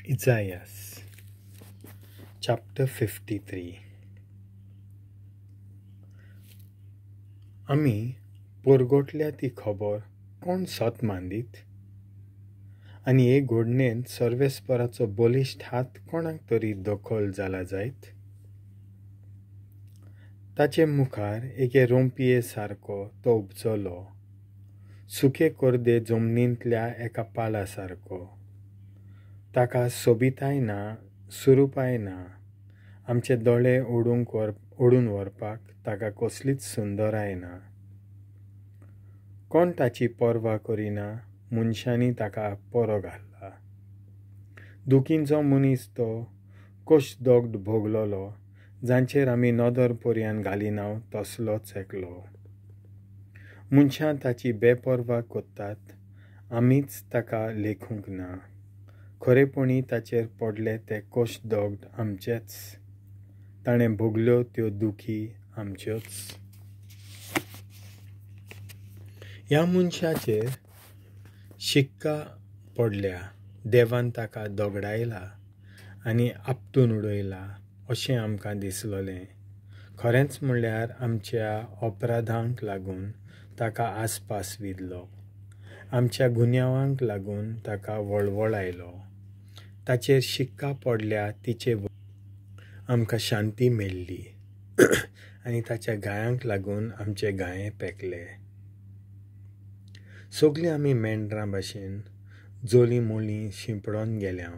Isaiah chapter 53. आमी पोरगोटल्या ती खबर कोण सत मांदीत? आनी हे घडणेंत सर्वेस्पराचो बलिश्ट हात कोणाक तरी दखल जाला जायत? ताचे मुखार एके रोंपये सारको तो उपजलो, सुके कर्दे जमनींतल्या एका पाला सारको. ताका सोबिताय ना, सुरुपाय ना. आमचे दोळे ओडून व्हरपाक ताका कसलीच सुंदराय ना. कोण ताची पर्वा करिना, मनशांनी ताका परो घातला. दुखींचो मनीस तो, कश्ट दगड भोगलोलो, जांचेर आमी नदर पर्यान घालिना तसलोच एकलो. मनशां ताची बेपर्वा करतात, आमीच ताका लेखूंक ना. खरेपणी ताचेर पडले ते कश्ट दगड आमचेच, ताणें भोगल्यो त्यो दुखी आमच्योच. ह्या मनशाचेर शिक्का पडल्या, देवान ताका दगडायला आनी आपटून उडयला अशें आमकां दिसलोलें. खरेंच म्हणल्यार आमच्या अपराधांक लागून ताका आसपास विधलो, आमच्या गुन्यांवांक लागून ताका वळवळ आयलो. ताचेर शिक्का पडल्या तिचे आमकां शांती मेळ्ळी आनी ताच्या घायांक लागून आमचे घाये पेकले. सगळीं आमी मेंढरां भाशेन जोली मोली शिंपडोन गेल्या.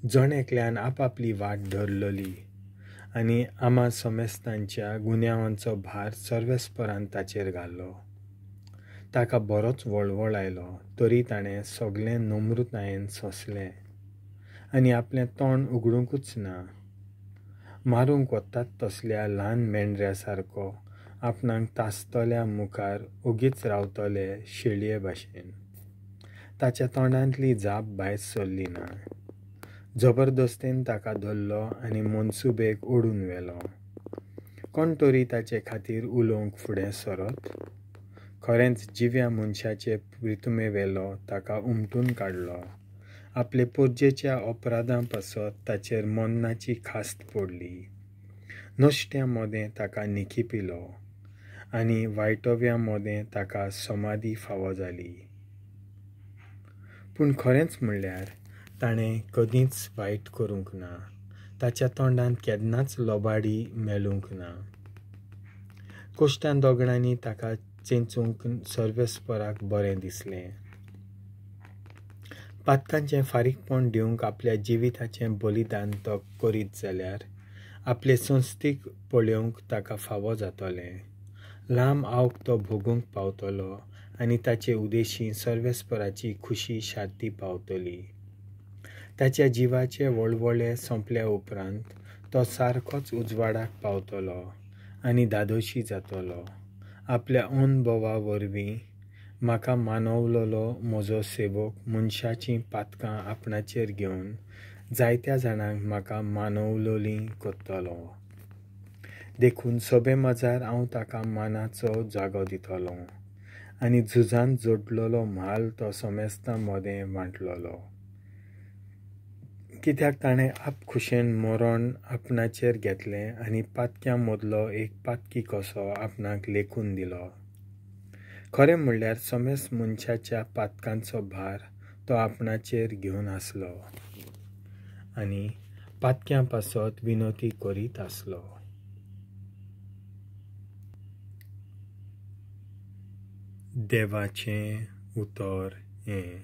जण एकल्यान आपापली वाट धरलेली आनी आमा समेस्तांच्या गुन्यांवांचो भार सर्वेस्परान ताचेर घालो. ताका बरोच वळवळ आयलो, तरी ताणें सगळें नम्रतायेन सोंसलें आनी आपलें तोंड उगडुंकूच ना. मारूंक वतात तसल्या ल्हान मेंढऱ्या सारको आपणाक तासतल्या मुखार ओगीच रावतले शेळये भाशेन. ताच्या तोंडांतली जाप भायर सरली ना. जबरदस्तेन ताका धरलो आनी मनसुबेक ओडून व्हेलो. कोण तरी ताचे खातीर उलोवंक फुडें सरत? खरेंच जिव्या मनशाचे प्रितुमे वेलो ताका उमटून काडलो. आपले पोरजेच्या अपराधां पासत ताचेर मरणाची खास्त पडली. नश्ट्यां मदें ताका निखिपिलो आनी वायटव्यां मदें ताका समाधी फावो जाली. पूण खरेंच म्हणल्यार ताणें कदींच वायट करूंक ना, ताच्या तोंडांत केन्नाच लोबाडी मेळूंक ना. कश्टां दगडांनी ताका चेंचूंक सर्वेस्पराक बरें दिसलें. पातकांचें फारीकपण दिवंक आपल्या जिविताचें बलिदान तो करीत जाल्यार आपले संस्थीक पळोवंक ताका फावो जातलें. लांब आवक तो भोगूंक पावतलो आनी ताचे उदेशी सर्वेस्पराची खुशी शांती पावतली. ताच्या जिवाचे वळवळे सोंपल्या उपरांत तो सारकोच उजवाडाक पावतलो आनी धादोशी जातलो. आपल्या अनुभवा वरवीं म्हाका मानवलोलो म्हजो सेवक मनशाचीं पातकां आपणाचेर घेवन जायत्या जाणांक म्हाका मानवलोलीं करतलो. देखून सभे मजार हांव ताका मानाचो जागो दितलो आनी झुजांत जोडलेलो म्हाल तो समेस्तां मदें वांटलोलो. कित्याक ताणें आपखुशेन मरण आपणाचेर घेतलें आनी पातक्यां मदलो एक पातकी कसो आपणाक लेखून दिलो. खरें म्हणल्यार समेस्त मनशाच्या पातकांचो भार तो आपणाचेर घेवन आसलो आनी पातक्यां पासत विनोती करीत आसलो. देवाचें उतर हें.